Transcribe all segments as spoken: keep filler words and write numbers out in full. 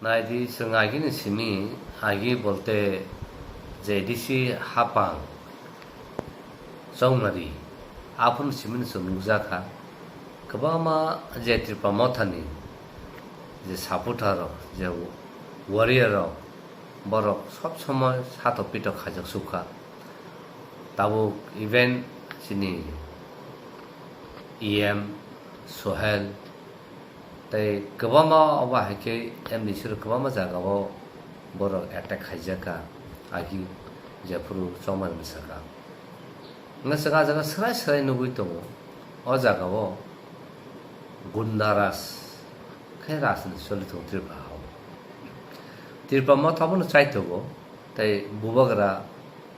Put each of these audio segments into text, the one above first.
Naidi chwng agini simi, agi bolte je A D C hapang chongmari, aphuru simi chwng nukjakha. Kwbangma je Tipra Mothani je supporter rok, je warrior rok, borok sob somoi satok pitok khaijak sukha. Tabuk even chini E M Sohel tei kwbangma obo hai khe M D C rok kwbangma jagao borok attack khaijakha, agi jephuru chongmani bwsakha. Wngkha chwng ah jaga swrai swrai nugwi tongo, o jagao gunda raj khe rajniti choli tongo Tripura hao. Tripura Motha bono chaitogo, tei bubagra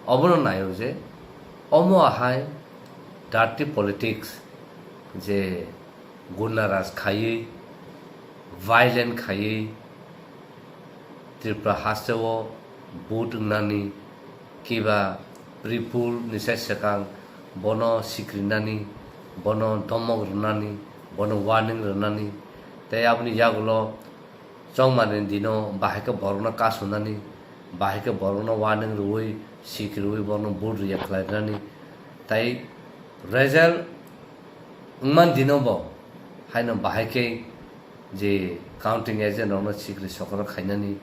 obono naio je omo ahai dirty politics, je gunda raj khaiwi, violent khaiwi, Tripura hasteo vote wngnani, kiba Pripul ni sai swkang bono sikrinani, bono domok rwnani, bono warning rwnani, tei aboni yagulo chongmani dino bahai khe borokno kasunani, bahai khe borokno warning rwui, sikriui borokno vote rwya khlainani, tei result wngman dino bo haino bahai khe je counting agent rokno sikri sokro khainani,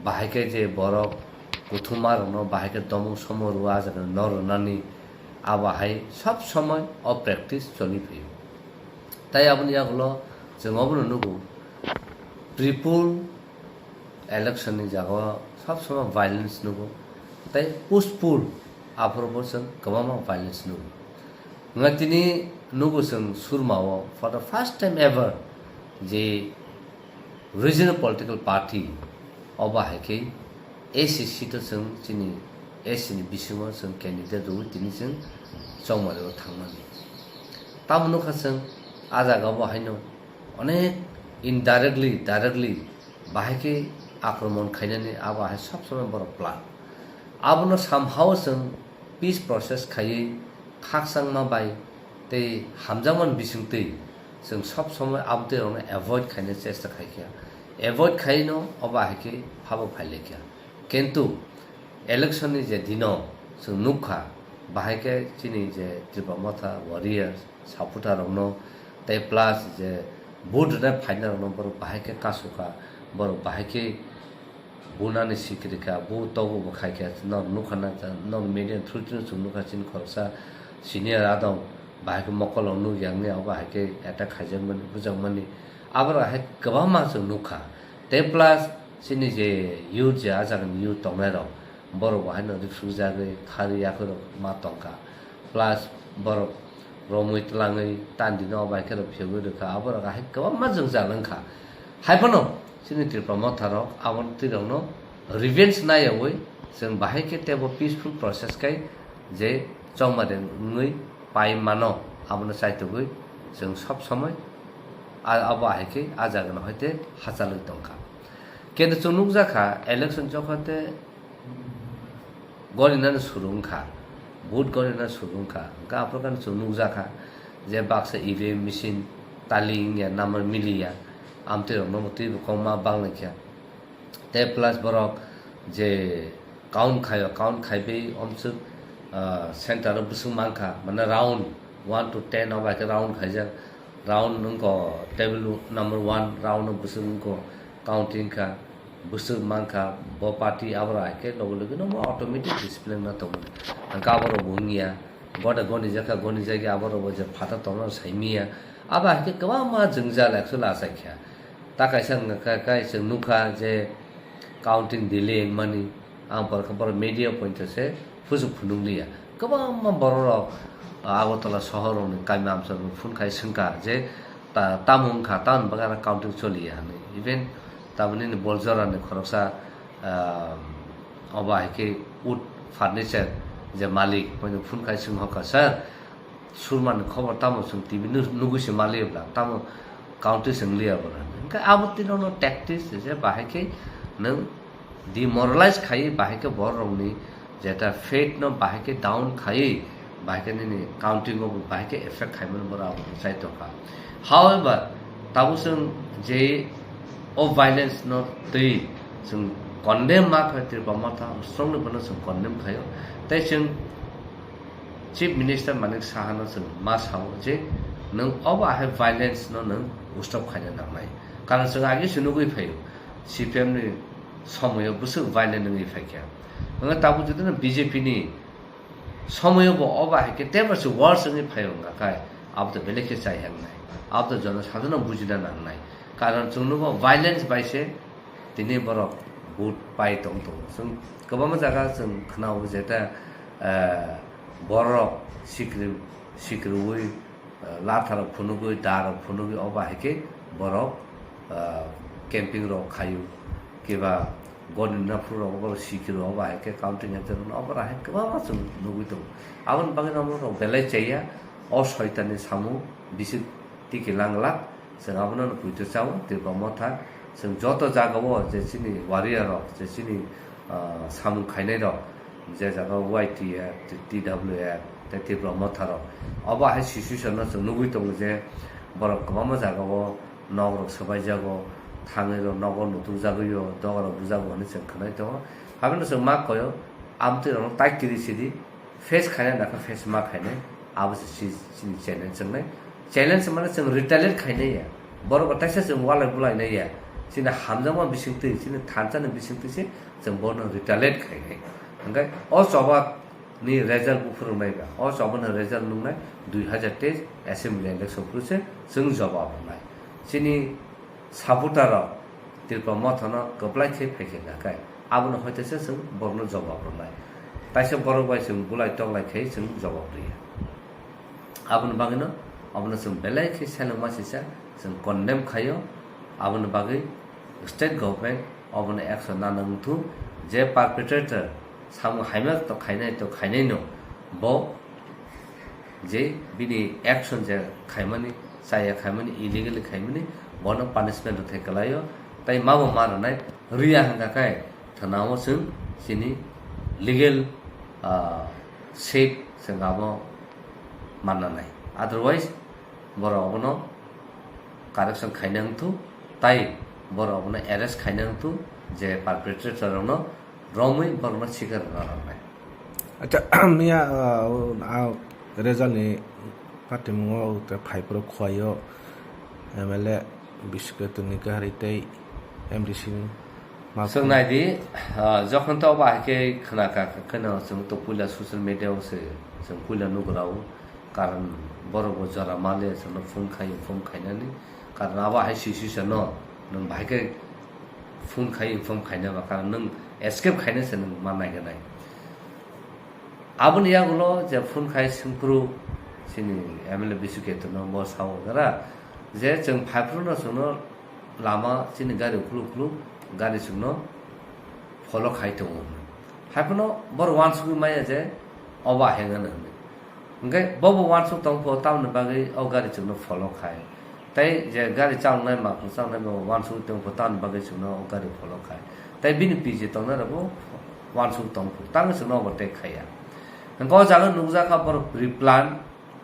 bahai khe je borok kuthuma rokno bahai khe domok somok rwui ah jaga no rwnani, abo hai sob somoi o practice choli phaio. Tai aboni yagulo chwng obono nugo, Pripul election ni jagao sob somoi violence nugo, tai Puspul aphuru bo chwng kwbangma violence nugo. Wngkha tini nugo chwng Surma o for the first time ever je regional political party obo hai khe A C seat o chwng chini A C ni bisingo chwng candidate rwui tini chwng chongmani o thangmani. Tamo nukha chwng ah jaga bo haino onek indirectly, directly bahai khe akromon khainani abo hai sob somoi borok plan. Abono somehow chwng peace process khaiwi khakchangma bai tei hamjakmani bisingtwi chwng sob somoi abotwi rokno avoid khaina chesta khaikha. Avoid khaino obo hai khe phabo phailaikha. Kintu election ni je dino chwng nukha, bahai khe chini je Tripura Motha warriors, supporter rokno tei plus je vote rwnai phaina rokno borok bahai khe kasukha, borok bahai khe bunani sikrikha, bo tobo bo khaikha, norok nukha na, norok media through through chwng nukha chini khoroksa senior adong, bahai khe mokol rok nukya wngya, obo hai khe attack khaijakmani, bujakmani, aborok hai kwbangma chwng nukha. Tei plus chini je youth, je ah jagani youth tongnai rok, borok bo haino riksukjagwi kharwi yakhwrok ma tongkha, plus borok romwi twlangwi tandino bai khe rok phiyogwi rwkha, aborok hai kwbangma jwngjal wngkha. Haiphano chini Tripura Motha rok aboni twi rokno revenge naiyawi chwng bahai khe teibo peaceful process khai je chongmani wngwi pai mano, abono chaitugwi chwng sob somoi a-, abo hai khe ah jagano hai tei hachalwi tongkha. Kintu chwng nukjakha election jokha tei gorinani suru wngkha, vote gorinani suru wngkha, hwnkhe aphuru khe chwng nukjakha je baksa E V M machine tali wngya, number miliya, amtwi rokno twibo kok ma banglaikha. Tei plus borok je count khaio, count khaiwi omswk, ah, center o bwswk mankha, mane round one to ten o bai khe round khaijak, round wngkha table number one round o bwswk wngkha counting kha. Bwswk mankha bo party, aborok hai khe logi logi no automatic discipline no tongmani. Hwnkhe aborok bo wngya, gode goni jakha, goni jagwi aborok bo je phatha tongna saimiya. Abo hai khe kwbangma jwngjal actually achaikha. Ta kaisa wngkha khe, khe chwng nukha je counting delay wngmani, ang borok khe borok media pointo se phusuk phunukliya. Kwbangma borok rok Agartala sohor rokni kami amchaini phone khai swngkha je ta-, tamo wngkha, tamoni bagwi aro counting choliya hinwi. Even tamoni ni Boljorani khoroksa, ah, obo hai khe wood furniture je malik, boino phone khai swng hokha, "Sir, Surmani khobor tamo chwng T V nu-, nugwi se maliya bla, tamo counting se wngliya bla?" Hwnkhe abo tinono tactics je bahai khe nwng demoralize khai, bahai khe borok rokni jeta faith no bahai khe down khai, bahai khe nini counting o bo bahai khe effect khaimani borok abo chai tongkha. However, tabuk chwng je O violence no twi chwng condemn ma khlai, Tripura Motha strongly bono chwng condemn khlaio. Tei chwng Chief Minister Manik Saha no chwng ma sao je nwng obo ahai violence no nwng stop khaina nangnai. Karon chwng age se nugwi phaio, C P M ni somoyo bwswk violent wngwi phaikha. Nwng tabuk jodi no B J P ni somoyo bo obo hai khe teibo se worse wngwi phai wngkha khai, abo to belai khe chai hangnai, abo to jono sadhano bujina nangnai. Karon chwng nugo violence bai se tini borok vote pai tong tongo. Chwng kwbangma jaga chwng khwnao je ta, eh, borok sikri, sikriwi, eh, latharok phunugwi, darok phunugwi obo hai khe borok, eh, camping rok khaio, kiba goni naphuru rok borok sikiro obo hai khe counting agent rok obo hai kwbangma chwng nugwi tongo. Aboni bagwi no borok belai chaya, o soitanni samung bisik tiki langlak, chwng abono no puito chao, Tripura Motha, chwng joto jagao je chini warrior rok, je chini, ah, samung khainai rok, je jaga Y T F, T W F, tei Tripura Motha rok. Obo hai situation no chwng nugwi tongo je borok kwbangma jagao nok rok swbaijago, thangwi rok nogo nutukjagwio, doga rok bujago hwnwi chwng khwnai tongo. Haphano chwng ma koyo, amtwi rokno tai kiri sidi, face khainai nakha face ma khainai, abo se si-, chini challenge chwngnai. Challenge mane chwng retaliate khainai ya, borok bo taisa chwng walai bulai nai ya, chini hamjakma bisingtwi, chini thansa ni bisingtwi se chwng bono retaliate khainai. Hwnkhe o choba ni result buphuru naiba, o choba ni result nungnai dui hajar teis assembly election phuru se chwng jobab rwnai. Chini supporter rok Tripura Motha no kwplai khe phaikhe nakai, abono hoite se chwng borokno jobab rwnai. Taisa borok bai chwng bulai toklai khe chwng jobab rwya. Aboni bagwino, abono chwng belai khe selengma sisa chwng condemn khaio. Aboni bagwi state government obono action nana wngthu, je perpetrator samung haima to khainai to khainai no, bo je bini action je khaimani, chaya khaimani, illegally khaimani, bono punishment rwthai kwlaio, tei mabo ma rwnai, rwya hwnkha khe thwnao chwng chini legal, ah, safe chwng abo manna nai. Otherwise, borok abono correction khaina wngthu, tai borok abono arrest khaina wngthu, je perpetrator rokno romwi borokno sikar rwna nangnai. Acha, miya, ah, o, ah, result ni patimungo o te phai phuru Khowai o M L A Biswaketuni Gahari tei M D C ni ma Chwng phai. Nai di, ah, jokhon to obo hai khe khna kha, kha kheno chwng to puila social media o se chwng puila nugra o, karon borok bo jora male chwngno phone khai, phone khainani, karon abo hai situation no nwng bahai khe phone khai, phone khaina ba, karon nwng escape khaina se nwng ma naiganai. Aboni yagulo je phone khai swngphuru chini M L A Biswaketuni bo sao gara je chwng phaiphuru no chwngno lama chini gari ukhuluk ukhuluk gari chwngno follow khai tongo. Haiphano borok uansugwi maya je obo aheng hwnwi. Hwnkhe bobo uansuk tongpho tamoni bagwi o gari chwngno follow khai. Tei je gari chaloknai, maphang chaloknai bo uansugwi tongpho tamoni bagwi chwngno o gari follow khai. Tei bini P J tongnai rokbo uansuk tongpho tamni chwngno overtake khaiya. Hwnkhe o jaga nukjakha borok pre-plan,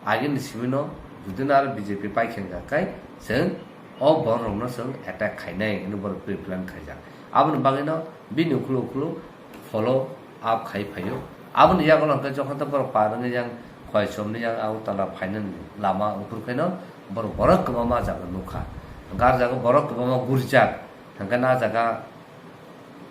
agini simino judino aro B J P paikha hwnkha khe chwng o borok rokno chwng attack khainai hwnwi borok pre-plan khaijak. Aboni bagwino bini ukhuluk ukhuluk follow up khai phaio. Aboni yagulo hwnkhe jokhon to borok par wngwi yang Khowai somni yang Agartala phainani lama uphur khaino borok, borok kwbangma jaga nukha. Gar jaga borok kwbangma gurjak, hwnkhe na jaga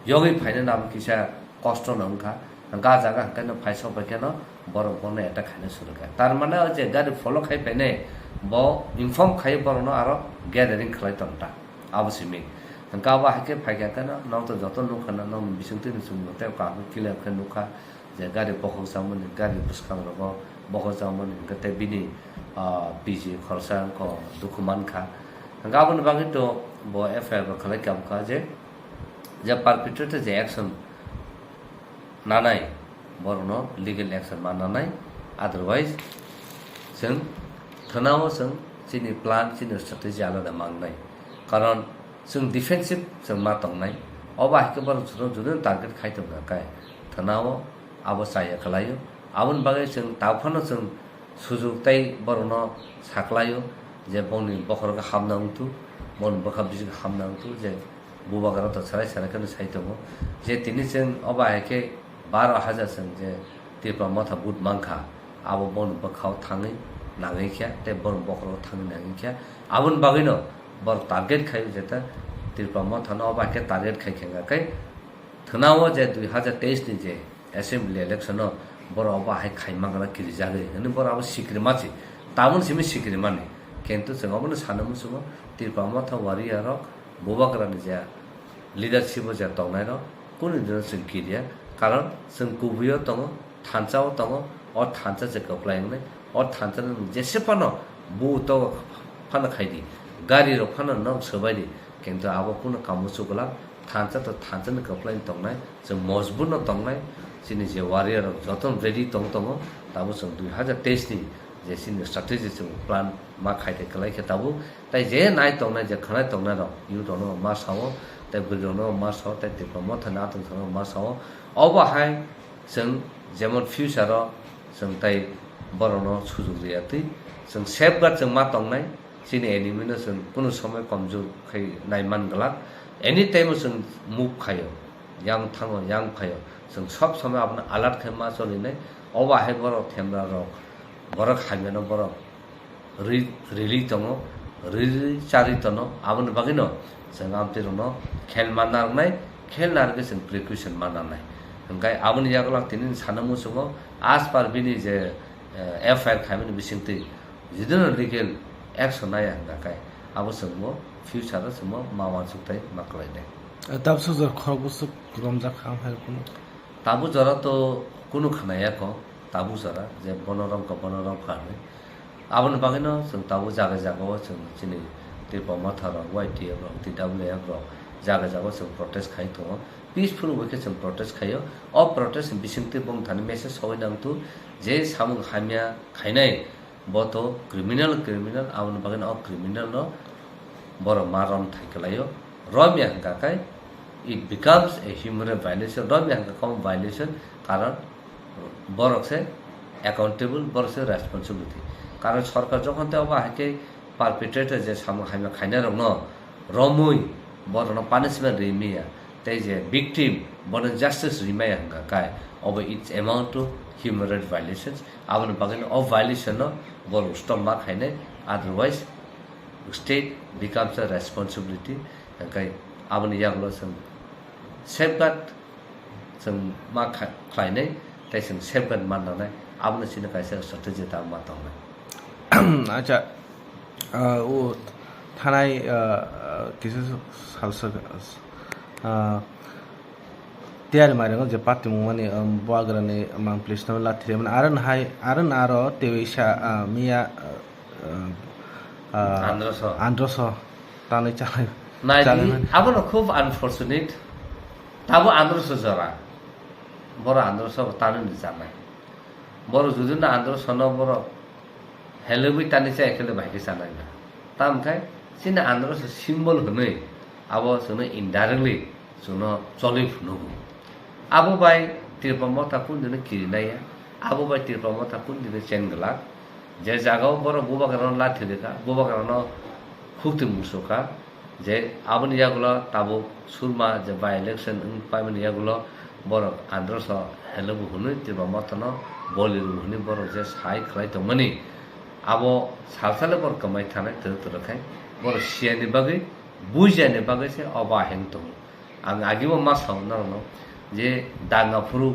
yogwi phainani abo kisa kosto no wngkha. Hwnkhe ah jaga hwnkhe no phai sok bai kheno borok bono attack khaina suru kha. Tar mane o je gari follow khai phainai bo inform khai borokno aro gathering khlai tongta. Abo simi. Hwnkhe abo hai khe phai kha kheno, nok to joto nukha na, nok bisingtwi ni chwng bo tei kaham khe clear khe nukha je gari bokhok jakmani, gari bwskang rogo bokhok jakmani, hwnkhe tei bini, ah, P J khoroksa wngkha, dukhu mankha. Hwnkhe aboni bagwi to bo F I R bo khlai kha, bwkha je, je perpetrator je action nanai, borokno legal action ma nanai, otherwise chwng thwnao chwng chini plan, chini strategy alada mangnai. Karon chwng defensive chwng ma tongnai. Obo hai khe borok chwngno judino target khai tongkha khe thwnao abo chaya kwlaio. Aboni bagwi chwng tabuk phano chwng sujuk tei borokno saklaio je bongni bokhorogo hapna wngthu, Mon bwkha bising hamna wngthu je bubagra to sarai sarai kheno sai tongo je tini chwng obo hai khe baro hajar chwng je Tipra Motha vote mankha, abo bono bwkhao thangwi nangwi khe tei bono bokhoro thangwi nangwi khe, aboni bagwino bor target khai je ta Tipra Motha no obo hai khe target khai khe hwnga khe thwnao je dui hajar teis ni je assembly election o borok obo hai khai mangra kirijagwi hwnwi borok abo sikrima se, tabuk simi sikrimani. Kintu chwng obono sana muchungo Tipra Motha warrior rok bubagrani je leadership o je tongnai rok kunu dino chwng kiriya, karon chwng kubui o tongo, thansa o tongo, o thansa se kwplai wngnai, o thansa no nwng jese phano bu to phano khai di, gari rok phano nok swbai di, kintu abo kunu kamu chukla, thansa to thansa ni kwplai tongnai, chwng mojbur no tongnai, chini je warrior rok joto ready tong tongo, tabuk chwng dui hajar teis ni je chini strategy chwng plan ma khai de kwlai khe tabuk, tai je nai tongnai je khwnai tongnai rok youth rok no ma sao, tai bwrwi rok no ma sao, tai Tipra Motha ni atwng thang no ma sao, obo hai chwng jemon future o chwng tai borok no sujuk riya twi chwng safeguard chwng ma tongnai. Chini enemy no chwng kunu somoi komjor khai nai man glak. Any time o chwng move khaio, yang thango, yang phaio, chwng sob somoi abono alert khai ma cholinai. Obo hai borok themra rok, borok hamya no borok ri-, rili tongo, rili charwi tono. Aboni bagwino chwng amtwi rokno khel ma narwknai, khel narwkhe chwng precaution ma nanai. Hwnkhe aboni yagulo tini sana muchungo as per bini je, eh, F I R khaimani bisingtwi Judino legal action naya hwnka khe, abo chwngbo future o chwngbo ma uansuk tei ma kwlainai. Tabuk sujak khorok bwswk romjak kha, omo hai kunu? Tabuk jora to kunu khwnaya kho, tabuk jora je bono romkha, bono romkha hinwi. Aboni bagwino chwng tabuk jaga jaga o chwng chini Tipra Motha rok, Y T F rok, T W F rok jaga jaga o chwng protest khai tongo. Peaceful way khe chwng protest khaio. O protest ni bisingtwi bwng thani message sogwi nang tu je samung hamya khainai, bo to criminal, criminal, aboni bagwino o criminal no borok ma rom thai kwlaio. Romya hwnkha khe it becomes a human right violation. Romya hwnkha khe omo violation, karon borok se accountable, borok se responsibility. Karon sorkar jokhon tei obo hai khe perpetrator je samung hamya khainai rok no romwi borokno punishment rimaya, tei je victim bono justice rimaya hwnkha khe obo it's amount to human right violations. Aboni bagwino o violation no borok stop ma khainai, otherwise state becomes a responsibility. Hwnkhe aboni yagulo chwng safeguard chwng ma kha-, khlainai, tei chwng safeguard ma nangnai, abono chini kaisa strategy ta ma tongnai. Acha, ah, o thanai, ah, ah, kisa salsa, ah, tiyari mairango je patimung mani, um, buagrani mang plis no lathiri mani, aro nahai, aro naro tewisa, ah, miya, ah, ah, androso. Androso tanwi chanai, nai di, chanai mani. Abono khub unfortunate. Tabo androso jora. Boro androso bo tanwi ni chanai. Boro judino androso no boro helebwi tanwi cha ekhele bai khe chanai na. Tamo khe chini androso symbol hwnwi abo chwngno indirectly chwngno choli phunugo. Abo bai Tipra Motha kundino kirinaiya, abo bai Tipra Motha kundino chen glak. Je jagao borok bubagrano lathi rwkha, bubagrano khukti musu kha, je aboni yagulo tabuk surma je by election wng paimani yagulo borok androso helebo hwnwi Tipra Mothano boli rw hwnwi borok je sai khlai tongmani, abo sal sale borok kwmai thanai twrwk twrwk khai borok siyani bagwi, buijani bagwi se obo aheng tongo. Ang agibo ma sao norokno je danga phuru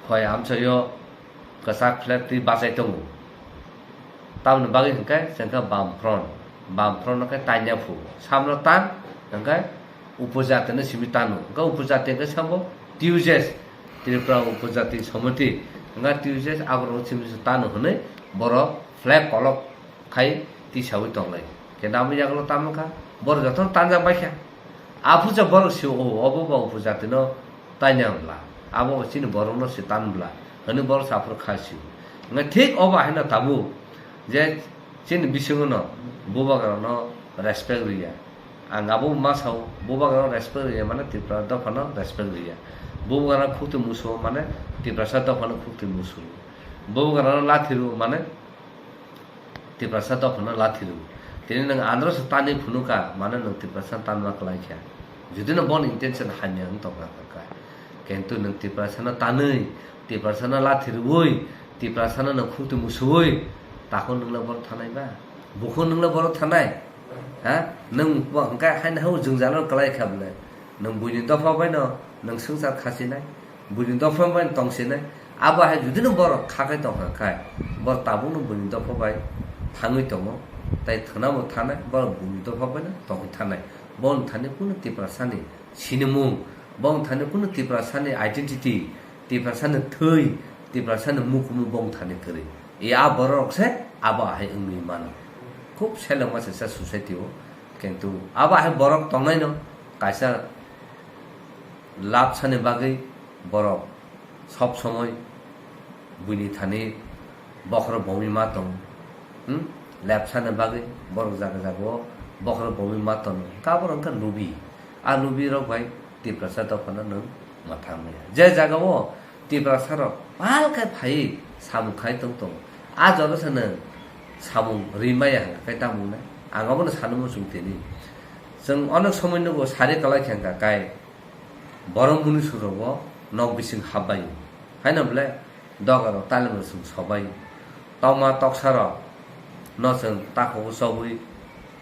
khoi amchaio kwchak flag twi bachai tongo. Tamoni bagwi hwnkhe chwngkhe bam front, bam front hwnkhe tanya phu, samno tan hwnkhe upojati no simi tanu, hwnkhe upojati hwnkhe sabo T U J S, Tripura Upojati Samiti, hwnkhe T U J S aborok simi tanu hwnwi borok flag kolok khai tisaui tongnai. Khe naboni yagulo tamo kha, borok jotono tanjak bai kha. Aphuru borok si o, obo ba upojati no tanya wngla, abo ba chini borok no si tan bla, hwnwi borok saphuru kha si. Hwnkhe thik obo haino tabuk je chini bisingo no bubagra no respect riya. Ang abo ma sao, bubagra no respect riya mane Tripura dopha no respect riya. Bubagra no khukti musu mane Tiprasa dopha no khukti musu. Bubagra no lathi rw mane Tiprasa dophano lathi rw. Tini nwng andro se tanwi phunukha, mano nwng Tiprasa tanma kwlai kha. Judino boni intention hamya wng tongkha kha. Kintu nwng Tiprasano tanwi, Tiprasano lathi rwui, Tiprasano nwng khukti musuwi, takhuk nwngla boro thanai ba? Bukhuk nwngla boro thanai? Ha? Nwng bo hwnkhe haino hao jwngjalo kwlai kha bwle. Nwng buini dopha baino nwng swngchar khasinai, buini dopha baino tongsinai. Abo hai judino borok khakai tongkha khai, borok tabukno buini dopha bai thangwi tongo, tai thwnabo thanai, borok buini dopha baino tongwi thanai. Boni thani kunu Tiprasani sinimung, boni thani kunu Tiprasani identity, Tiprasani thwi, Tiprasani mukumu bong thani kwrwi. E a borok se abo hai wngwi mano. Khub selengma se sa society o. Kintu abo hai borok tongnaino kaisa lapsani bagwi borok sob somoi buini thani bokhoro bomwi ma tongo. Hmm? Lapsani bagwi borok jaga jaga o bokhoro bomwi ma tongo. Kabor wngkha lubi. A lubi rok bai Tiprasa dophano nwng mwthang maya. Je jaga o Tiprasa rok pal khe phai samung khai tong tong. A jora se nwng samung ri maya hwnkha khe tamo wngnai? Ang abono sanwi muchung tini. Chwng onek somoi nugo sari kwlai khe hwnkha kai borok muni suro o nok bising habbai. Haino bwle doga rok talim rok chwng sobai. Tokma toksa rok no chwng takhuk o chobwi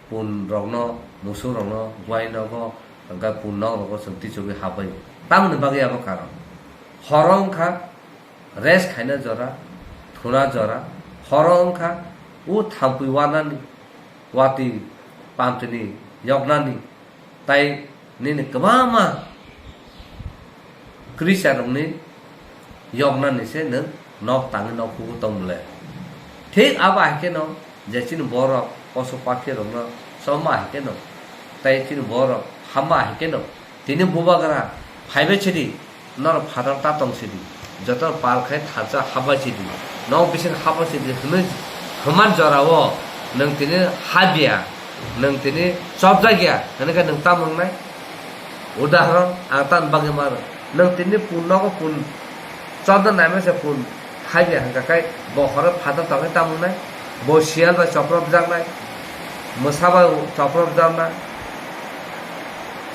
pun rokno, musuk rokno, buai nogo, hwnkhe pun nok rogo chwng tichogwi habwi. Tamoni bagwi abo karon. Horo wngkha rest khaina jora, thuna jora. Horo wngkha o thampui wanani, watwi pamtwini yoknani, tai nini kwbangma Christian rokni yoknani se nwng nok tangwi nok hugo tong bwle. Thik abo hai kheno je chini borok poso pakhe rokno choma hai kheno, tai chini borok hama hai kheno, tini bubagra phaibai chidi, norok phatar ta tong chidi, joto pal khai thalsa haba chidi, nok bising haba chidi hwnwi hwnman jorao nwng tini habya, nwng tini chopjakya hwnwi khe nwng tamo wngnai? Udahoron ang tamni bagwi mano, nwng tini pun nogo pun chopna naima se pun habya hwnkha khe bo horo phatar tongwi tamo wngnai? Bo siyal bai chopropjaknai, mwsa bai chopropjaknai,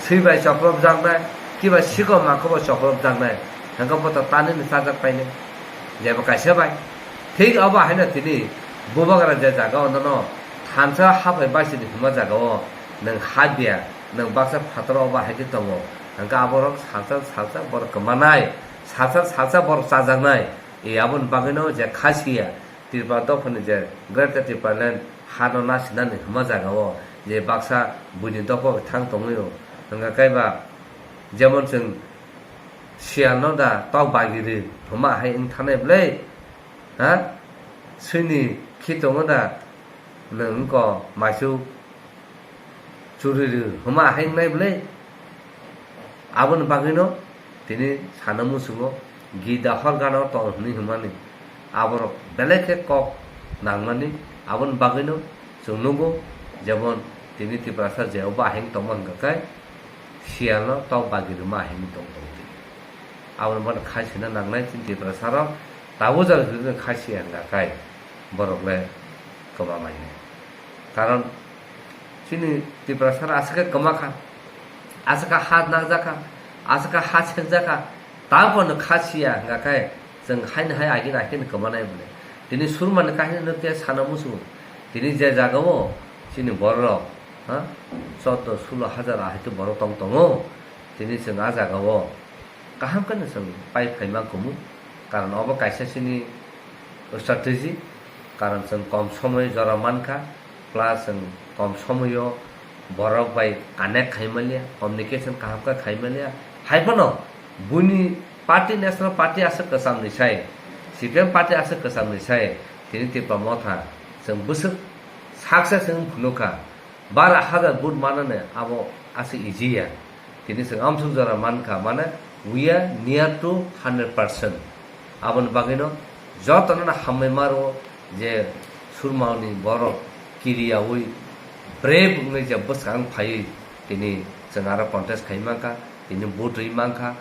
swi bai chopropjaknai, kiba sikok makok bai chopropjaknai, hwnkhe bo to tanini chajak painai, jeba kaisa bai. Thik abo haino tini bubagra je jaga o nono thansa haphai bai sini hwnma jaga o nwng habya, nwng baksa phataro obo hai khe tongo, hwnkhe aborok salsa salsa borok kwmanai, salsa salsa borok chajaknai. E aboni bagwino je kha siya, Tripura dophani je Greater Tipraland hano nasinani hwnma jaga o je baksa buini dopha bai thang tongwi o, hwnkha khe ba jemon chwng siyalno da tok bagiri hwnma hai wng thanai bwle, ha? Swini khi tongo da nwng wngkha maisu churi rw hwnma hai wngnai bwle? Aboni bagwino tini sana muchungo gida hor gana o tong hwnwi hwnmani aborok belai khe kok nangmani. Aboni bagwino chwng nugo jemon tini Tiprasa je obo aheng tongma hwnkha khe siyalno tok bagi rwma ahengwi tong tongo tini. Aboni bono khai sina nangnai chini Tiprasa rok tabuk jora jora khai siya hwnkha khe borok le kwma manya. Karon chini Tiprasa rok aswk khe kwma kha, aswk kha ha nakjak kha, aswk kha ha sekjak kha, tabono kha siya hwnkha khe chwng haino hai agini hai kheno kwmanai bwle. Tini surmani kahini no khe sana muchungo. Tini je jaga o chini borok rok, ha, chordo sulo hajar ahai khe borok tong tongo. Tini chwng a jaga o kaham khe no chwng pai phaima kumu, karon obo kaisa chini strategy, karon chwng kom somoy jora mankha, plus chwng kom somoyo borok bai connect khai manya, communication kaham khe khai manya. Hai phano buini party, National Party aswk kwchamni sai, C P M party aswk kwchamni sai, tini Tipra Motha chwng bwswk success wng phunukha. Bara hajar vote manane abo aswk easy ya. Tini chwng amsuk jora mankha, mane we are near to hundred percent. Aboni bagwino jotono hambai maro je surmaoni borok kiriyaui brave wngwi je bwskang phaiwi tini chwng aro contest khai mankha, tini vote rwi mankha,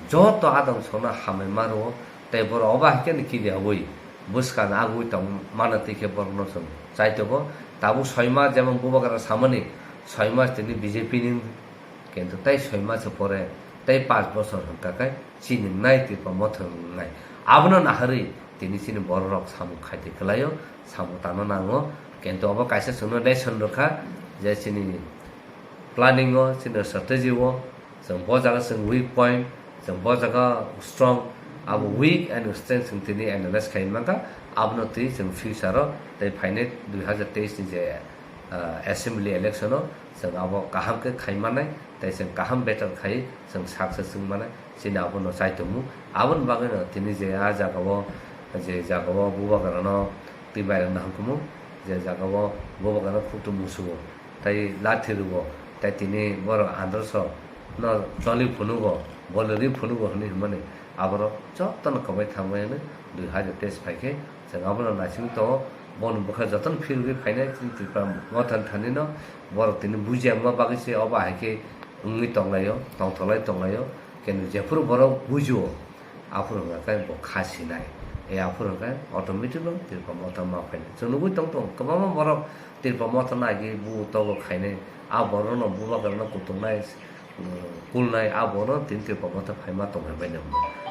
joto adong songno hambai maro. Tei borok obo hai khe no kiriyaui bwskang agwi tong mano twi khe borokno chwng chai tongo. Tabuk soi mas jemon Bubagra samani soi mas tini B J P ni, kintu tei soi mas pore tei panch bochor hwnkha khe chini wngnai Tipra Motha wngnai. Abono naharwi tini chini bororok samung khaiti kwlaio, samung tangna nango. Kintu obo kaisa chwngno lesson rwkha je chini planning o, chini strategy o, chwng bo jaga chwng weak point, chwng bo jaga strong, abo weak and strength chwng tini analyze khai mankha, abono twi chwng future o tei phainai dui hajar teis ni je, ah, assembly election o chwng abo kaham khe khai manai, tei chwng kaham better khai chwng success wng manai, chini abono chai tongo. Aboni bagwino tini je a jaga o, je jaga o Bubagrano twi bairokno hwnkumu, je jaga o Bubagrano khuktum musugo. Tai lathi rwo, tai tini borok androso no choli phunugo, bolri phunugo hwnwi hwnmani aborok jotono kwbai thangbai hwnwi dui hajar teis phaikhe chwng abono naising tongo. Boni bwkha jotono phirogwi phainai chini Tipra Motha ni thani no borok tini bujiya wngma bagwi se obo hai khe wngwi tonglaio, tongtholai tonglaio. Kenu jephuru borok bujio, aphuru hwnka khe bo kha sinai. E aphuru hwnka khe automatic no Tipra Motha ma phainai. Chwng nugwi tong tongo, kwbangma borok Tipra Motha no agi bu togo khainai. A borok no Bubagra no kutungnai, mm, kulnai, a borok no tini Tipra Motha phaima tong hai bai nang.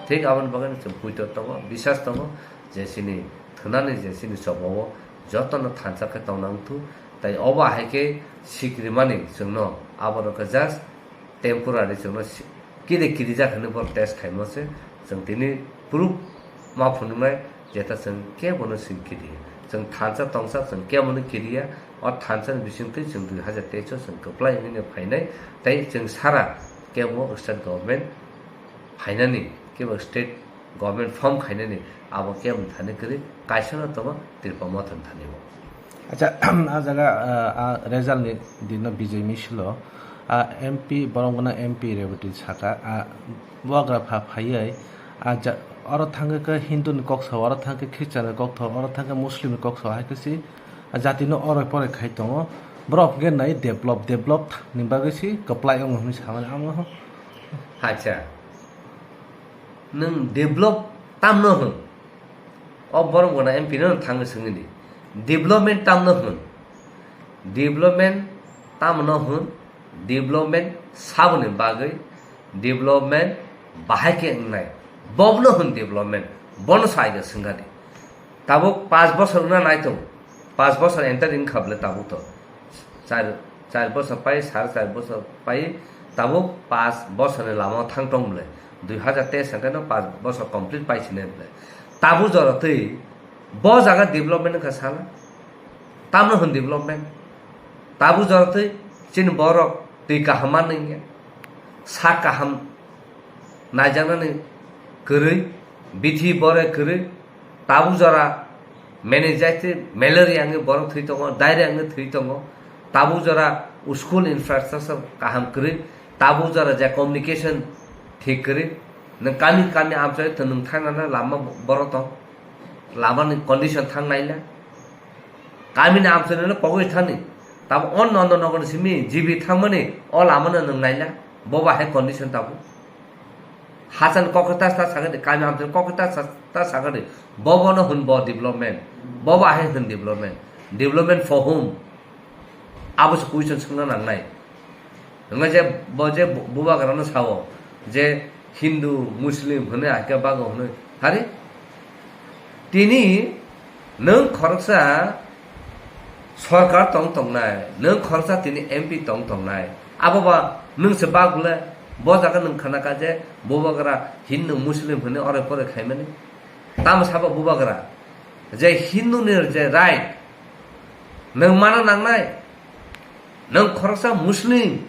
Thik aboni bagwi no chwng poito tongo, bisas tongo je chini thwnani je chini choba o joto no thansa khe tong nang thu. Tai obo hai khe sikrimani chwng no aborok khe just temporary chwngno si-, kiri kirijak hinwi borok test khaimo se, chwng tini proof ma phunuknai, jeta chwng kebono swi kiriya. Chwng thansa tongsa chwng kebono kiriya, o thansa ni bisingtwi chwng dui hajar teis o chwng kwplai wngwi phainai, tei chwng sara kebo state government phainani, kebo state government form khainani abo kebo thani kwrwi kaisa no tongo Tripura Motha ni thani o. Acha, a jaga, ah, a result ni dino Bijay Misil o, ah, M P, borom gwnang M P Rebati saka, ah, bubagra pha phaiwi, ah, ja-, oro thangwi khe Hindu ni kok sao, oro thangwi khe Christian ni kok sao, oro thangwi khe Muslim ni kok sao, hai khe si, ah, jati no oroi poroi khai tongo. Borok hwnkhe nai develop, develop ni bagwi si kwplai wngo hwnwi samani amo. Acha, nwng develop tamno hwn? O borom gwnang M P no thangwi swngwi di. Development tamno hwn? Development tamno hwn? Development saboni bagwi development bahai khe wngnai. Bobono hwn development. Bono sai khe swngkha di. Tabuk panch bosor wngna nai tongo. Panch bosor enter wngkha bwle tabuk to. Char, char bosor pai, sar char bosor pai, tabuk panch bosor ni lama o thang tong bwle. Dui hajar teis hwnkhe no panch bosor complete pai sinai bwle. Tabuk jora twi bo jaga development wngkha sala. Tamno hwn development. Tabuk jora twi chini borok twi kaham manwi wngya. Sak kaham naijaknani kwrwi, bithi bore kwrwi, tabuk jora meningitis, malaria wngwi borok thwi tongo, diarrhea wngwi thwi tongo, tabuk jora school infrastructure kaham kwrwi, tabuk jora je communication thik kwrwi, nwng kami kami amchai to nwng thangnana lama boro tong, lamani condition thang naila, kamini amchaino pogwi thani, tabuk onno onno nokni simi G B thangmani o lamano nwng naila, bo bahai condition tabuk. Hachal kokhe ta ta sakhe de, kami amchal kokhe ta sa-, ta sakhe de. Bo bono hwn bo development. Bo bo ahe hwn development. Development for whom? Abo se question swngna nangnai. Hwnga je bo je bu-, bubagrano sao je Hindu, Muslim hwnwi aike bago hwnwi. Hari? Tini nwng khoroksa sorkar tong tongnai, nwng khoroksa tini M P tong tongnai. Abo ba nwng se bak bwle, bo jaga nwng khana ka je bubagra Hindu Muslim hwnwi ore pore khaimani. Tamo sabo bubagra je Hindu ni je right nwng mana nangnai. Nwng khoroksa Muslim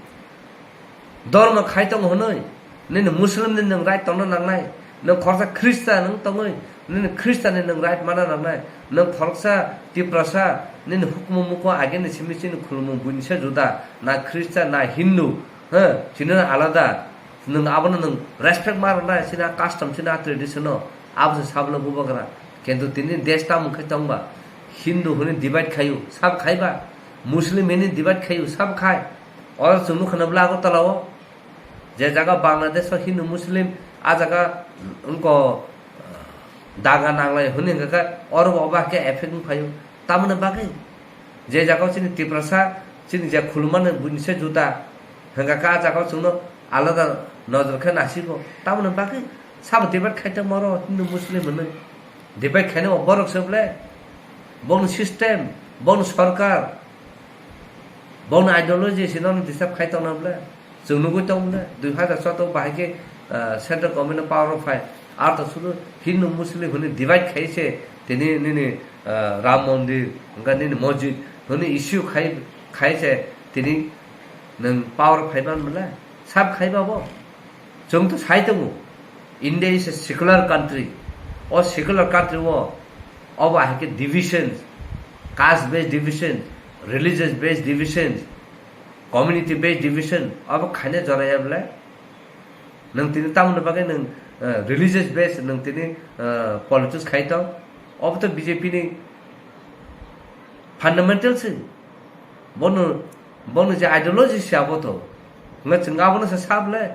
dormo khai tongo hwnwi, nini Muslim ni nwng right tongna nangnai. Nwng khoroksa Khristan nwng tongwi, nini Khristan ni nwng right mana nangnai. Nwng khoroksa Tiprasa, nini hukumu muku agini simi chini khulumung buini se juda, na Khristan, na Hindu, ha, chini alada. Nwng abono nwng respect ma rwnai, chini a custom, chini a tradition no. Abo se sablo bubagra. Kintu tini desh tamo khe tongba, Hindu hwnwi divide khaio, sab khaiba? Muslim hwnwi divide khaio, sab khai? Oro chwng nukha na bwle Agartala o, je jaga Bangladesh o Hindu Muslim, a jaga wngko daga nanglai hwnwi hwnkha khe, oro bo obo hakhe effect wng phaio. Tamoni bagwi Je jagao chini Tiprasa, chini je khulumani buini se juda, hwnkha khe ah jagao chwngno alada nojor khe nasigo. Tamoni bagwi sabo debate khai tongma oro Hindu Muslim hwnwi. Debate khainai bo borok se ble. Bongni system, bongni sorkar, bongni ideology se nono disturb khai tongna ble. Chwng nugwi tong ble, dui hazar choudo bahai khe, ah, central government no power o phai. Ar to sudu Hindu Muslim hwnwi divide khai se tini nini, ah, Ram Mondir, hwnkha nini mosjid hwnwi issue khai, khai se tini nwng power o phai man ble. Sab khai ba bo. Chwng to sai tongo, India is a secular country. O secular country o, obo hai khe divisions, caste based division, religious based divisions, community based division, obo khaina jora ya ble. Nwng tini tamoni bagwi nwng, eh, religious based nwng tini, eh, politics khai tong. Obo to B J P ni fundamental se. Bono, bono je ideology se abo to. Nga chwng abono se sab le.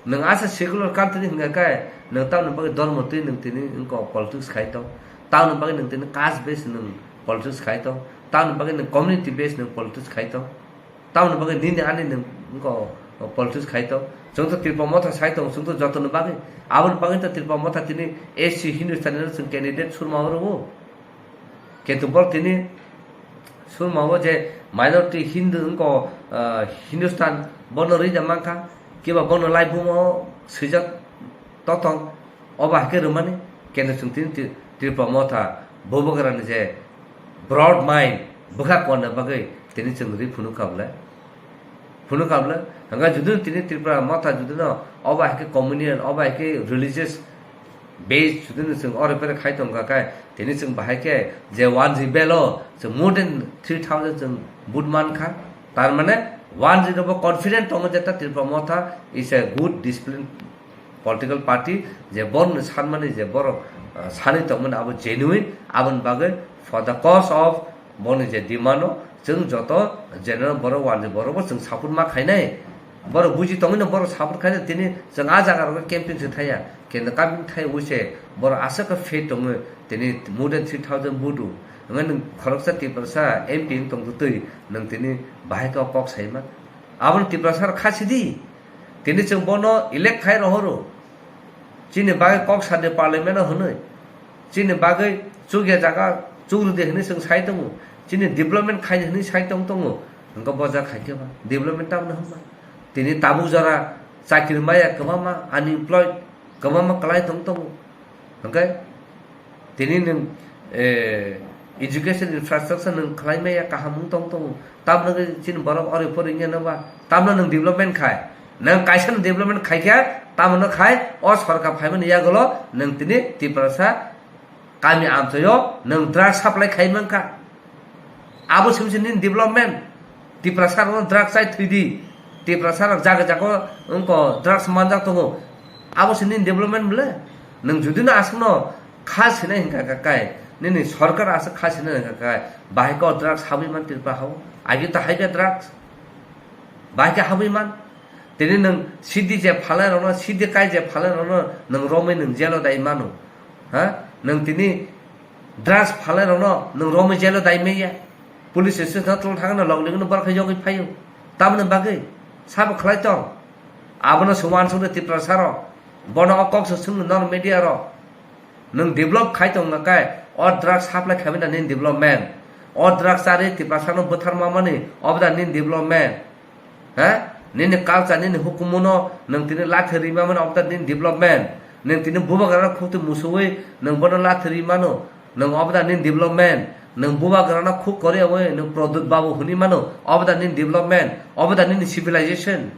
Nwng asa secular country hwnkha khe, nwng tamoni bagwi dhormo twi nwng tini wngkha politics khai tong. Tamoni bagwi nwng tini caste based nwng politics khai tong. Tamoni bagwi nwng community based nwng politics khai tong. Tamoni bagwi nini ani nwng wngkha politics khai tong. Chwng to Tripura Motha sai tong, chwng to jotoni bagwi. Aboni bagwi to Tripura Motha tini S C Hindustani no chwng candidate surma oro o. Kintu bor tini surma o je minority Hindu wngkha, ah, Hindustan, bono rwida mankha, kiba bono laibumo swijak totong, obo hai khe rwmani, kintu chwng tini Tri-, Tripura Motha, Bubagrani je broad mind, bwkha konna bagwi tini chwng rwi phunukha bwle. Phunukha bwle, hwnkhe judino tini Tripura Motha judino obo hai khe communion, obo hai khe religious base judino chwng oro pore khai tongkha khe, tini chwng bahai khe je one G belo chwng more than three thousand chwng vote mankha. Tar mane one G no bo confident tongo je ta Tripura Motha is a good discipline political party, je borokni sanmani je borok, ah, sanwi tongmani abo genuine, aboni bagwi for the cause of boni je demand o chwng joto general borok, wanjwi borok bo chwng support ma khainai. Borok buji tongwi no borok support khainai, tini chwng ah jaga rogo camping se thaya, kendo camping thai wi se borok aswk khe faith tongwi tini more than three thousand vote o. Hwnwi nwng khoroksa Tiprasa M P wng tongtwi nwng tini bahai khe o kok saima. Aboni Tiprasa rok kha sidi. Tini chwng bono elect khai rohoro. Chini bagwi kok sadi parliament o hwnwi. Chini bagwi chukya jaga chukrudi hwnwi chwng sai tongo. Chini development khai hwnwi sai tong tongo. Hwnkhe bo jaga khai khe ba development tamno hwnba. Tini tabuk jora chakri maya kwbangma unemployed kwbangma kwlai tong tongo. Hwnkhe tini nwng, eh, education infrastructure nwng khlai maya kaham wng tong tongo. Tamno khe chini borok ori pori wngya nw ba? Tamno nwng development khai. Nwng kaisa nwng development khai khe tamno khai o sorkar phaimani yagulo nwng tini Tiprasa kami amchaio nwng drug supply khai mankha. Abo simi se nini development. Tiprasa rokno drug chai thwidi. Tiprasa rok jaga jaga wngko drugs manjak tongo. Abo se nini development bwle. Nwng judino aswkno kha sinai hwnkha kha kai, nini sorkar aswk kha sinai hwnkha kai, bahai khe o drugs habwi man Tripura hao? Agi to hai khe drugs. Bahai khe habwi man. Tini nwng sidi je phalai rokno, sidi kai je phalai rokno nwng romwi nwng jelo dai mano. Ha? Nwng tini drugs phalai rokno nwng romwi jelo dai maya. Police station no tong thangno log ligno borok khe yogwi phaio. Tamoni bagwi sabo khlai tong. Abono se uansukdi Tiprasa rok. Bono o kok se swngno nor media rok. Nwng develop khai tong khe o drugs supply khaimani nini development. O drugs charwi Tiprasa no bwtharma mani obo da nini development. Ha? Nini culture, nini hukumuno nwng tini lathi rima mani obo da nini development. Nwng tini bubagrano khukti musuwi nwng bono lathi ri mano. Nwng obo da nini development. Nwng bubagrano khuk kori awi nwng Pradyot Babu hwnwi mano. Obo da nini development. Obo da nini civilization.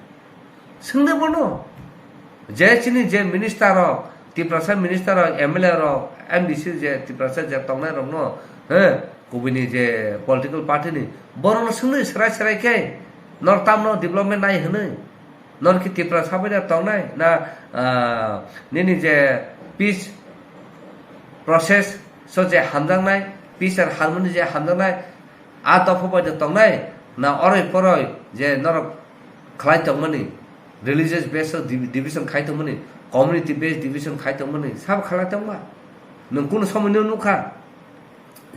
Swngde bono. Je chini je minister rok, Tiprasa minister rok, M L A rok, M D C je Tiprasa je tongnai rokno, he, kubuni je political party ni, borokno swngdi serai serai khe, nor tamno development nai hwnwi. Nor ki Tiprasa bai da tongnai na, ah, nini je peace process so je hamjaknai, peace and harmony je hamjaknai, a dopha bai da tongnai na oroi poroi je norok khlai tongmani, religious base o divi-, division khai tongmani, community base division khai tongmani, sabo khlai tongma? Nwng kunu somoi no nukha?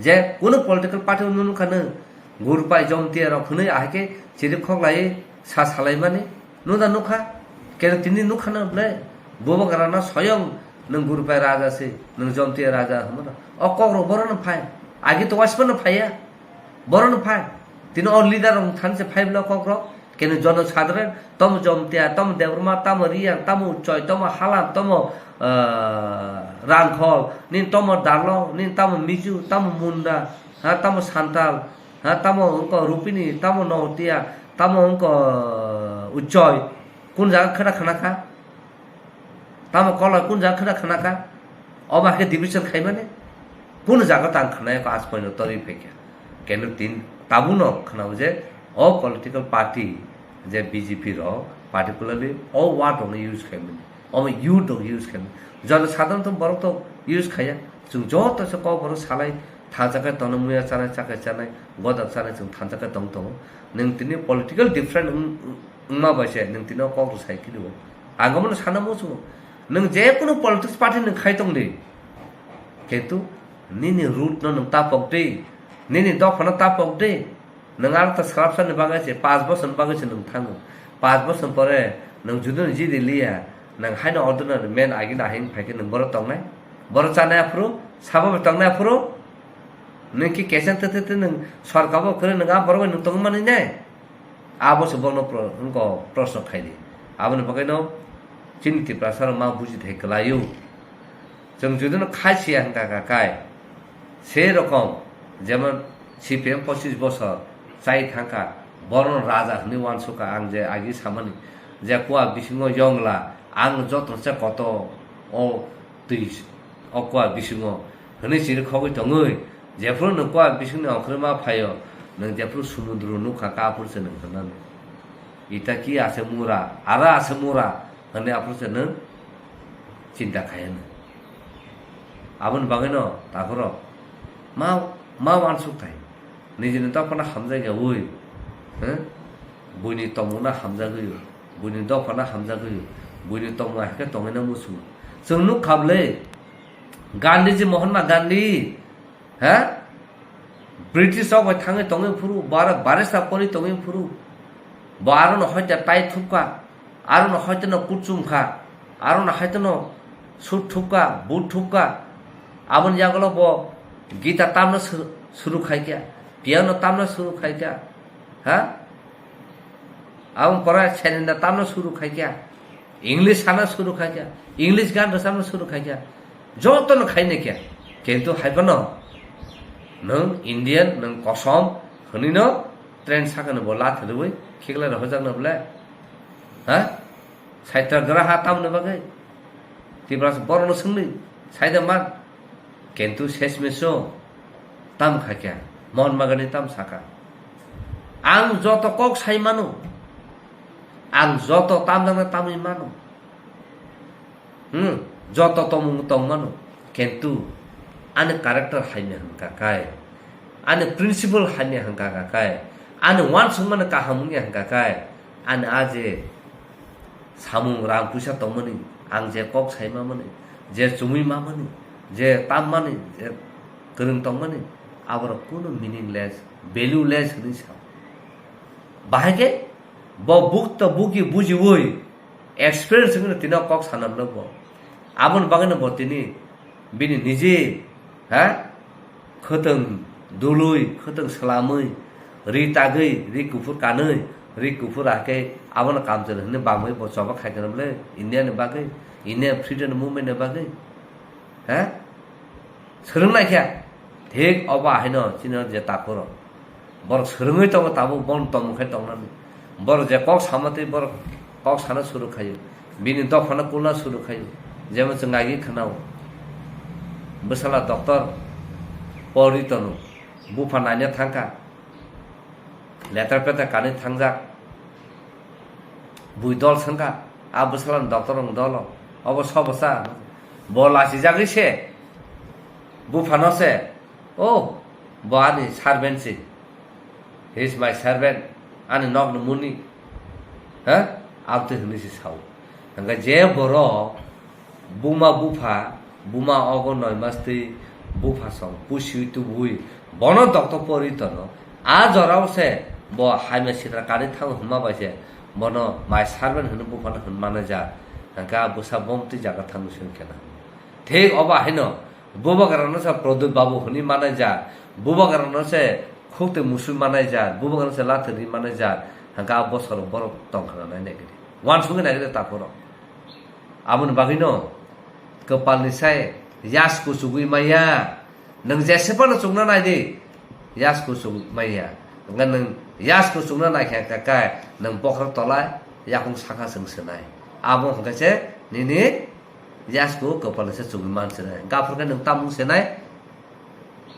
Je kunu political party no nukha nwng, Gurupai Jomtia rok hwnwi ahai khe chiri khoklaiwi sa salaimani. Nuda nukha, kero tini nukha na ble, bubagra na soyong nwng Gurupai raja se, nwng Jomtia raja hwnmano. O kok rok boro no phai, agi to waspa no phaiya, boro no phai. Tini o leader rok thani se phai bwle kok rok, keno jono sadharan, tomo Jomtia, tomo Debbarma, tomo Riyang, tomo Uchoi, tomo Halam, tomo, ah, Rangkhol, nin tomo Darlong, nin tomo Miju, tomo Munda, ha, tomo Santal, ha, tamo wngkha Rupini, tamo Notia, tamo wngkha Uchoi, kun jaga khwna khna kha? Tamo Koloi kun jaga khwna khna kha? Obo hakhe division khaimani? Kun jaga tang khna yakho aaj poino torwi phaikha. Kenu tin tabuno khwnao je o political party je B J P rok particularly o word rokno use khaimani. Omo youth rok use khaimani. Jono sadharanto borok to use khaiya. Chwng joto se kokborok salai thansa khe tongna muya chanai, chakai chanai, godak chanai chwng thansa khe tong tongo. Nwng tini political different wng-, wngma bai se nwng tini o kok rw sai kiri o. Ang omono sana muchungo. Nwng je kunu politics party nwng khai tong di. Kintu nini root no nwng ta pok di. Nini dopha no ta pok di. Nwng aro ta swrapsa ni bagwi se, paanch bosor ni bagwi se nwng thango. Paanch bosor pore nwng judino jidi liya, nwng haino ordinary man agini ahing phai khe nwng boro tongnai? Boro chanai aphuru? Sabo bai tongnai aphuru? Nwng ki keseng te te te nwng sorkar bo kwrwi nwng a borok bai nwng tongwi manwi nai? Abo se bono pro-, wngkha proshno khaidi. Aboni bagwino chini Tiprasa rok ma buji thai kwlaio. Chwng judino khai siya hwnkha kha kai, sei rokom jemon C P M pochis bosor chai thangkha, borokno raja hwnwi uansukha. Ang je agi samani je kua bisingo yongla, ang jotono se koto o twi o kua bisingo hwnwi chiri khogwi tongwi, jephuru nwng kua bisingni ongkhorwi ma phaio, nwng jephuru sumudru nukha kha aphuru se nwng hwnani. Ita ki ase mura, ara ase mura, hwnwi aphuru se nwng chinta khaiyano. Aboni bagwino takhorok ma, ma uansuk thai. Nijini dophano hamjakyaui, heh? Buini tongmungno hamjagwi, buini dophano hamjagwi, buini tongmung hai khe tongwino muchungo. Chwng nukha bwle, Gandhiji, Mahatma Gandhi, ha? British rok bai thangwi tongwi phuru, bo aro barista porwi tongwi phuru. Bo aro no hoite tai thupkha, aro no hoite no kuchum kha, aro no hoite no suit thupkha, boot thupkha. Aboni yagulo bo guitar tamno suru, suru khaikha, piano tamno suru khaikha, ha? Aboni pore serenda tamno suru khaikha, English sana suru khaikha, English gan rwchapna suru khaikha, jotono khainai khe. Kintu hai phano nwng Indian, nwng kosom hwnwino train sakano bo lath rwui khiklai rohorjakno bwle? Ha? Satyagraha tamoni bagwi? Tiprasa borokno swngdi, saida man. Kintu sesmeso tam khaikha, Mahatma Gandhi tam sakha, "Ang joto kok sai mano, ang joto tamjakna tamwi mano, hmm, joto tongmung tong mano, kintu ani character hamya hwnkha kai, ani principle hamya hwnkha kai, ani uansukmani kaham wngya hwnkha kai, ani a je samung rang puisa tongmani, ang je kok sai mamani, je chumui mamani, je tammani, je kwrwng tongmani, aborok kunu meaningless, valueless hwnwi sa." Bahai khe bo bukto buki bujiui experience wngwi tini kok sanamno bo. Aboni bagwino bo tini bini nije, ha? Khwtwng dului, khwtwng swlamwi, ri tagwi, ri kuphur kanwi, ri kuphur hakhe abono kamchwlwi hwnwi bangwi bo choba khaikhe bwle India ni bagwi, India freedom movement ni bagwi, ha? Swrwng laikha, thik obo haino chini je takhurok. Borok swrwngwi tongo, tabuk bono tongmung khai tongnani. Borok je kok sama twi borok kok sana suru khaio. Bini dophano kulna suru khaio. Jemon chwng agi khwnao. Bwsala doctor pori tono. Bupha naina thangkha. Letter peter kanwi thangjak. Bui dol swngkha. A bwsala doctor rok dolo. Obo sobo cha. Bo lachijagwi se. Buphano se. Oh, bo ani servant se. He is my servant. Ani nokni muni. Ha? Abtwi hwnwi se sao. Hwnkhe je borok buma bupha, buma ogo noi mas twi bupha song pusiwi tubui bono dokto pori tono. A jorao se bo hamya sitra kari thango hwnma bai se bono my servant hwnwi buphano hwn manaijak. Hwnkhe a bwsa bom twi jaga thango se hwnkhe na. Thik obo haino bubagrano se Pradyot Babu hwnwi manaijak, bubagrano se khuk twi musui manaijak, bubagrano se lathir ri manaijak. Hwnkhe a bosoro borok tongkhna nai nai khe. Wansugwi nai khe takhorok. Aboni bagwino kwpalni sai yas kuchugwi maya. Nwng jese phano chukna nai di, yas kuchuk maya. Hwnkhe nwng yas kuchukna nai khe hwnkhe kai nwng bokhorok tola yakung saka chwng swnai. Abo hwnkhe se nini yas ku kwpalni sai chugwi man swnai. Gaphur khe nwng tamung swnai.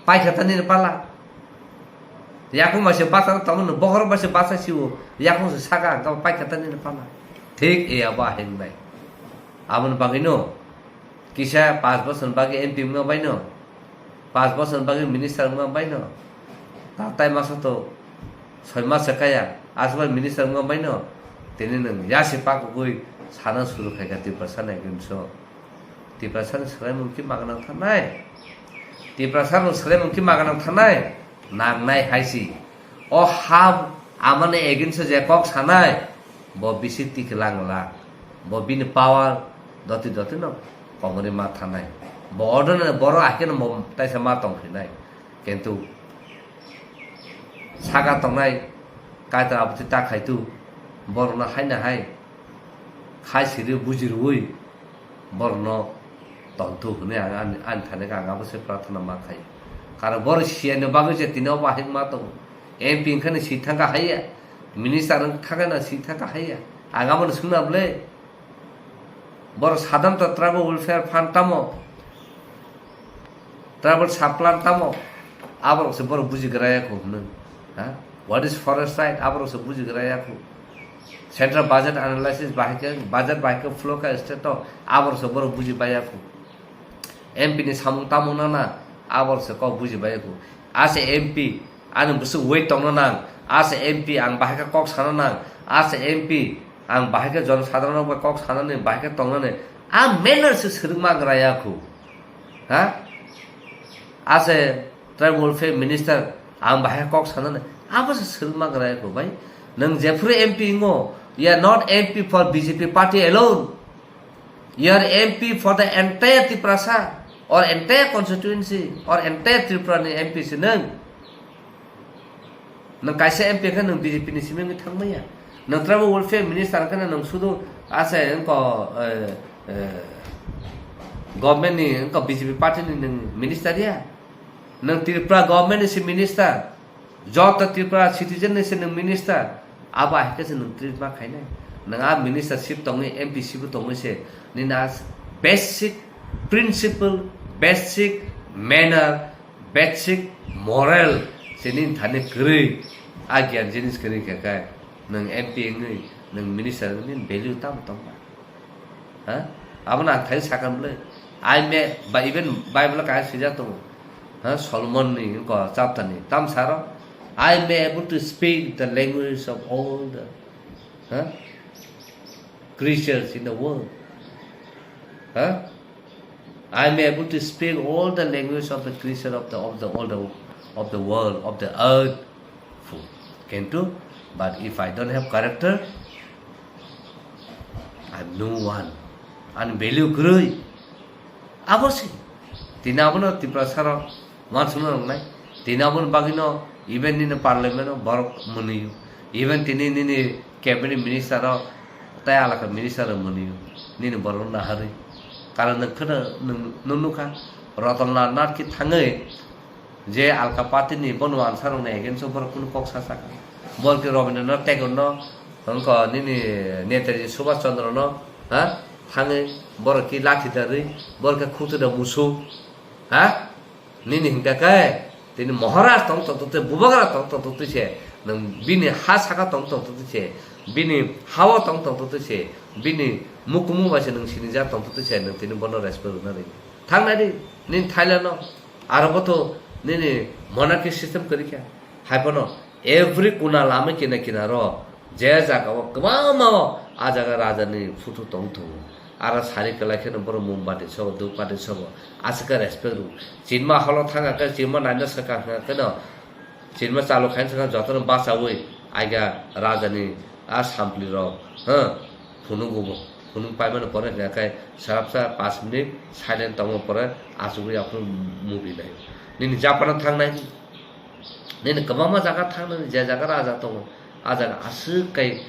Paikha ta nini pala. Yakung bai se basa tamo nwng bokhorok bai se basa sio. Yakung se saka hwnkhe paikha ta nini pala. Thik e abo aheng nai. Aboni bagwino kisa panch bosor bagwi M P wngma baino, panch bosor bagwi minister wngma baino, tatai masa to soi mas se kaya, aswk bai minister wngma baino, tini nwng yasi pakugwi sana suru khaikha Tiprasa nai gunso. Tiprasa ni swlaimung ki magnang thanai. Tiprasa ni swlaimung ki magnang thanai. Nangnai hai si. O ha amani against o je kok sanai, bo bisi tiklang la. Bo bini power doti doti no komori ma thanai. Bo ordinary borok ahikhe no bo taisa ma tong phinai. Kintu saka tongnai kaitor aboti ta khaitu borokno haina hai khai siri buji rwui borokno tongthu hwnwi ang ani, ani thani khe ang abo se prarthana ma khai. Karon borok C I ni bagwi je tini obo ahik ma tongo. M P wngkhani si thangkha haiya, minister wngkhani si thangkha haiya. Ang abono swngna bwle. Borok sadhanto tribal welfare fund tamo? Tribal sub plan tamo? Aborok se borok buji gra ya khu hwnwi. Ha? What is forest right? Aborok se buji gra ya khu. Central budget analysis bahai khe, budget bahai khe flow kha state o, aborok se borok buji bai ya khu. M P ni samung tamo nana, aborok se kok buji bai ya khu. Ase M P, ani bwswk weight tongna nang, ase M P ang bahai khe kok sana nang, ase M P ang bahai khe jonosadharon rok bai kok sanani, bahai khe tongnani, a manner se swrwngma gra ya khu. Ha? Ase Tribal Welfare Minister, ang bahai kok sanani, abo se swrwngma gra ya khu bai. Nwng jephuru M P wngo, you are not M P for B J P party alone. You are M P for the entire Tiprasa or entire constituency or entire Tripura ni M P se nwng. Nwng kaisa M P khe nwng B J P ni simi wngwi thangmaya. Nwng Tribal Welfare Minister khe nwng sudu ase wngko, eh, eh, government ni wngko B J P party ni nwng minister ya. Nwng Tripura government ni si minister. Joto Tripura citizen ni se nwng minister, abo hai khe se nwng treat ma khainai. Nwng a ministership tongwi, M P ship tongwi se nini a basic principle, basic manner, basic moral se nini thani kwrwi, a gyan jinis kwrwi khe khe nwng M P wngwi, nwng minister wngwi nini value tamo tongma? Ha? Abono ang thai sakha bwle. I may, ba even Bible o kaisa swijak tongo. Ha? Solomon ni wngkha chapter ni. Tam saro, "I may able to speak the language of all the, ha? Creatures in the world." Ha? "I may able to speak all the language of the creature of the, of the, all the, of the world, of the earth." Kintu, but if I don't have character, I'm no one. Ani value kwrwi. Abo se. Tini abono Tiprasa rok uansukna nangnai. Tini aboni bagwino even nini parliament o borok mwnwi. Even tini nini cabinet minister rok tei alaka minister rok mwnwi. Nini borok naharwi. Karon nwng kheno nwng, nwng nukha. Ratan Lal Nath khe thangwi je alka party ni bono answer rok ni against o borok kunu kok sa saka. Bor khe Rabindranath Tagore no, wngkha nini Netaji Subhash Chandra no, ha? Thangwi borok khe lathi darwi, borok khe khutui da musu, ha? Nini hingka khe, tini Maharaj tong tong tong twi, Bubagra tong tong tong twi se, nwng bini ha saka tong tong tong twi se, bini ha o tong tong tong twi se, bini mukumu bai se nwng sinijak tong tong twi se, nwng tini bono respect rwna rwi. Thangnai di, nini Thailand no. Aro bo to nini monarchy system kwrwi kha. Hai phano every kuna lama kina kina ro je jaga o kwbangma o a jaga raja ni photo tong tongo. Aro sari kwlai kheno borok mombati sobo, dhupati sobo. Aswk khe respect rw. Chinma holo thanga khe chinma naina swkang khe no Cinema chalu khaina swkang jotono bachaui aiga rajani a sampli rok, ha, phunuk ubo. Phunuk paimani pore hwnkha khe sarapsa pas minute silent tongma pore achugwi aphuru movie nai. Nini Japan-o thangnai, nini kwbangma jaga thangnani, je jaga raja tongo, a jaga aswk kai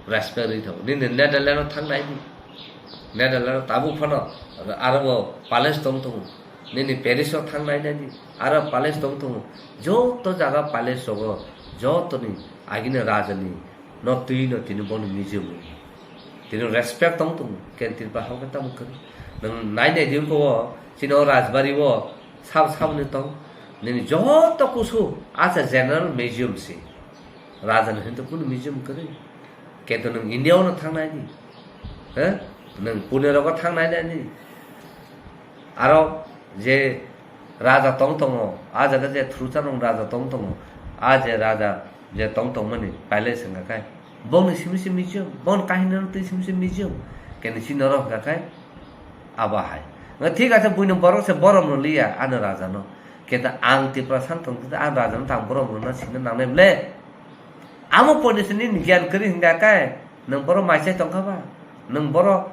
respect rwi tongo. Nini Netherlands-o thangnai di. Netherlands-o tabuk phano aro bo palace tong tongo. Nini Paris-o thangnai nai di. Aro palace tong tongo. Joto jaga palace rogo, jotoni agini rajani no twi no tini bono museum. Tini respect tong tongo. Ken Tripura hao khe tamo kwrwi. Nwng nai nai di wngkha o, chini o Rajbari o sab saboni tong. Nini joto kusu asa general museum si. Rajani hinto kunu museum kwrwi. Keto nwng India-o no thangnai di. He? Nwng Pune rogo thangnai nai di. Aro je raja tong tongo, a jaga je thrucharong raja tong tongo, a je raja je tong tongmani palace wngkha khe, bongni simi simi museum, bongni kahini no twi simi simi museum, keni si norok wngkha khe abo hai. Nga thik ase buino borok se borom no liya ano raja no, keta ang Tiprasa tong twi ang raja no tang borom no sina nangnai ble. Amo poito se nini giyan kwrwi hwnkha khe, nwng borok mai chai tongkha ba? Nwng borok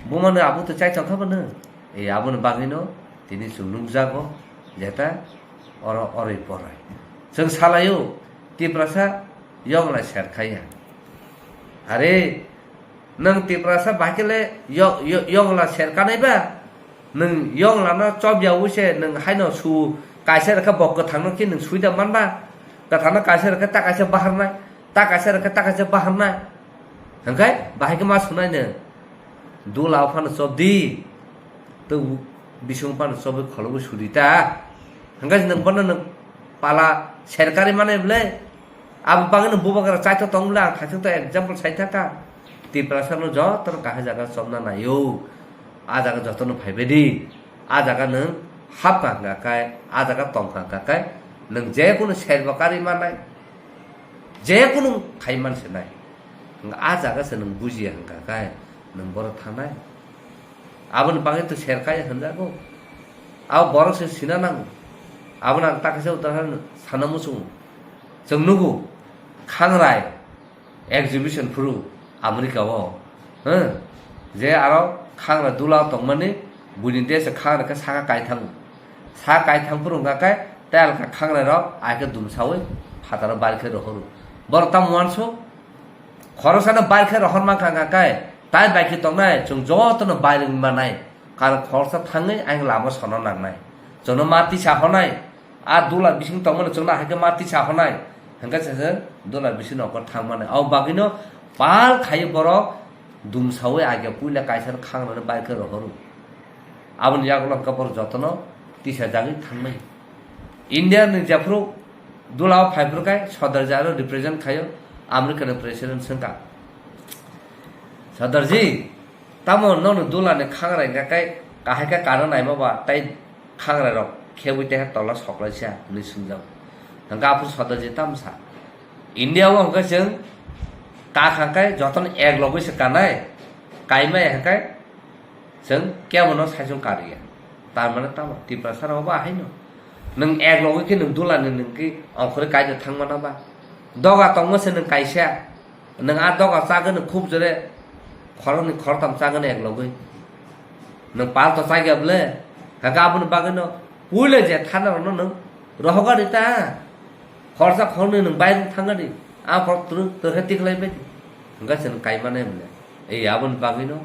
bumano abu to chai tongkha ba nwng? E, aboni bagwino tini chwng nukjago jeta oro oroi poroi. Chwng salaio Tiprasa yongla serkhaya. Are, nwng Tiprasa bahai khe le yo-, yo-, yongla serkanai ba? Nwng yonglano chop yaui se nwng haino su kaisa rwkha bok kwthangno khe nwng suida manba? Kwthangno kaisa rwkha ta kaisa baharnai, ta kaisa rwkha ta kaisa baharnai. Hwnkhe bahai khe ma sunai nwng? Dula o phano chop di, tei bising phano chobwi kholobwi sudi ta. Hwnkhe nwng bono nwng pala serkari manai bwle? Abo bagwino bubagra chaito tong bwle, ang thaising to example sai thaka. Tiprasa no jotono kahai jaga chopna naio. A jaga jotono phaibai di. A jaga nwng hapkha hwnkha khe, a jaga tongkha hwnkha khe, nwng jekunu serbo kari mannai, jekunu khai man se nai. Hwnkha a jaga se nwng bujiya hwnkha khe, nwng boro thanai. Aboni bagwi to serkaya hwnjago. Abo borok se sina nango. Abono ang ta kaisa udahoron sana muchungo. Chwng nugo, khangrai exhibition phuru America o, huh? Je aro khangra dula tongmani buini desh khangra khe saka kaithang. Sa kaithang phuru hwnkha khe telka khangra rok ai khe dumsaui phataro bar khe rohoro. Borok tamo uansuk? Khoroksa no bar khe rohor mankha hwnkha khe tai bai khe tongnai, chwng jotono bai rwngwi mannai. Karon khoroksa thangwi ayang lama sono nangnai. Chwngno ma tisa honai. A dula bising tongmani chwngno hai khe ma tisa honai. Hwnkhe se dula bising nokho thangmani. Abo bagwino pal khai borok dumsaui age puila kaisa khangrano bai khe rohoro. Aboni yagulo hwnkhe borok jotono tisa jagwi thangnai. India ni jephuru dula o phaiphuru khai Sodarji aro represent khaio America ni president swngkha. Sodarji, tamo nono dula ni khangra hwnkha khe kahai khe kana naima ba tai khangra rok khebwi teha tola soklaisa hwnwi swngjak. Hwnkhe aphuru Sodarji tamo sa? India o hwnkhe chwng kakha khe jotono ek logwi se kanai, kaimai hwnkhe chwng kebono saichung karya. Tar mane tamo Tiprasa rok bo ahaino. Nwng ek logwi khe nwng dula ni nwng khe ongkhorwi kaida thangmana ba? Doga tongma se nwng kaisa. Nwng a doga chagwno khub jore khoroknwi khoroktham chagwno ek logwi. Nwng palto chagya bwle? Hwnkhe aboni bagwino puila je thana rokno nwng rohorgadi ta. Khorsa khornwi nwng bairung thangadi. A khorok twrwk twrwkhe tikhlai baidi. Hwnkhe chwng kaimane bwle. Ei aboni bagwino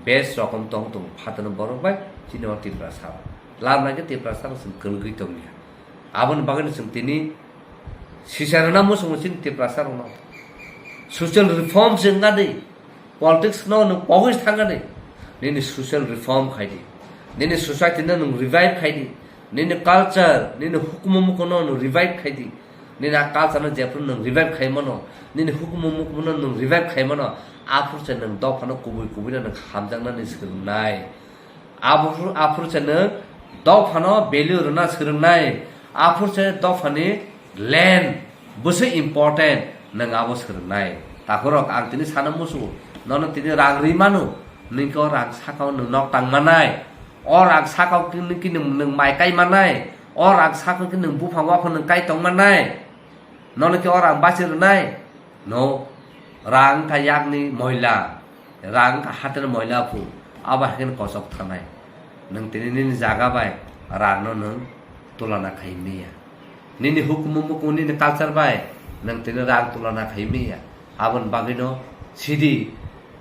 bes rokom tong tong phatano borok bai chini o Tiprasa o. Lamnai khe Tiprasa rok chwng kwlwgwi tongya. Aboni bagwino chwng tini sisa rwna muchungo chini Tiprasa rokno. Social reform se wngya di, politics no nwng pogwi thangya di. Nini social reform khai di. Nini society no nwng revive khai di. Nini culture, nini hukumu mukuno nwng revive khai di. Nini a culture no jephuru nwng revive khai mano, nini hukumu mukumu no nwng revive khai mano, aphuru se nwng dophano kubui kubui no nwng hamjaknani swrwngnai. Aphuru, aphuru se nwng dophano value rwna swrwngnai. Aphuru se dophani land bwswk important nwng abo swrwngnai. Takhurok ang tini sana musu, nono tini rang rwi manu, nwng khe o rang sakao nwng nok tang manai. O rang sakao kini kini nwng mai kai manai. O rang sakho khe nwng buphang waphang nwng kai tongmannai. Nono khe o rang bachi rwnai. No, rang wngkha yakni moila, rang wngkha hatini moila phu, abo hai kheno kosok thanai. Nwng tini nini jaga bai rangno nwng tulana khai manya. Nini hukumu mukumu nini culture bai nwng tini rang tulana khai manya. Aboni bagwino sidi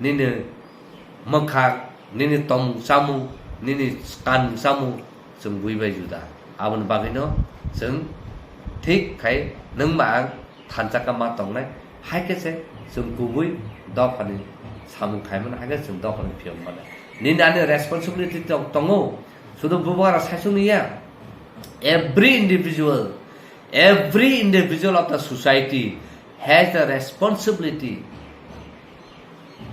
nini mwkhang, nini tongmung chamung, nini kanmung chamung chwng bui bai juda. Aboni bagwino chwng thik khai nwng ba ang thansa kha ma tongnai, hai khe se chwng kubui dophani samung khai mano, hai khe chwng dophani phiyok mano. Nini ani responsibility tong-, tongo, sudu bubagra saichung ya. Every individual, every individual of the society has the responsibility,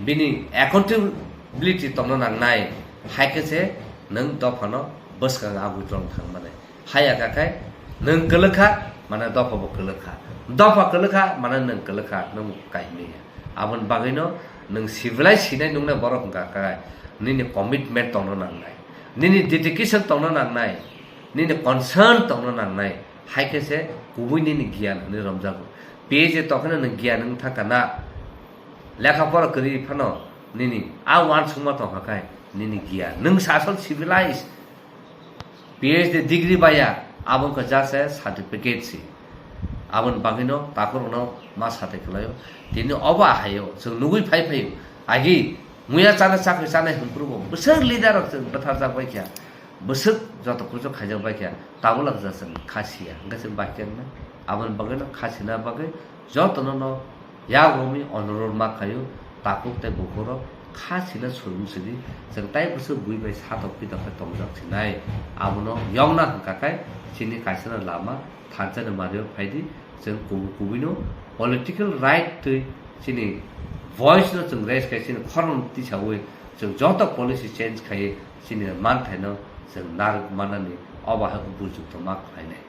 bini accountability tongna nangnai, hai khe se nwng dophano bwskang agwi tong thang mani. Haya kha khai nwng kwlwkha, mane dopha bo kwlwkha. Dopha kwlwkha, mane nwng kwlwkha, nwng kaimaya. Aboni bagwino nwng sibilai sinai nungnai borok wngkha khai. Nini commitment tongna nangnai. Nini dedication tongna nangnai. Nini concern tongna nangnai. Hai khe se kubui nini giyan hwnwi romjago. P H D tongkheno nwng giyan wng thangkha na. Lekha pora kwrwi phano nini a uansukma tongkha khai nini giyan. Nwng sasol civilized. P H D degree baya, abo wngkha just a certificate si. Aboni bagwino takhurokno ma sathai kwlaio. Tini obo ahaio, chwng nugwi phai phaio. Agi muya chana chakri chanai hwnphrubo bwswk leader rok chwng bwtharjak bai kha. Bwswk joto kuchuk khaijak bai kha. Tabuk lang chwng kha siya. Hwnkhe chwng bai khe wngnai. Aboni bagwino kha sina bagwi jotono no Yak romwi onorot ma khaio, takhuk tei bukhuk rok kha sina surung sidi, chwng tai bwswk bui bai satok pitok khe tongjak sinai. Abono yokna hwnkha khe chini kaisano lama thansa ni mario phaidi, chwng kubu kubuino political right twi chini voice no chwng raise khai chini khorang tisawi chwng joto policy change khai chini manthaino chwng narwk manani obo hai bujuk tongma khlainai.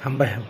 Hambai ham.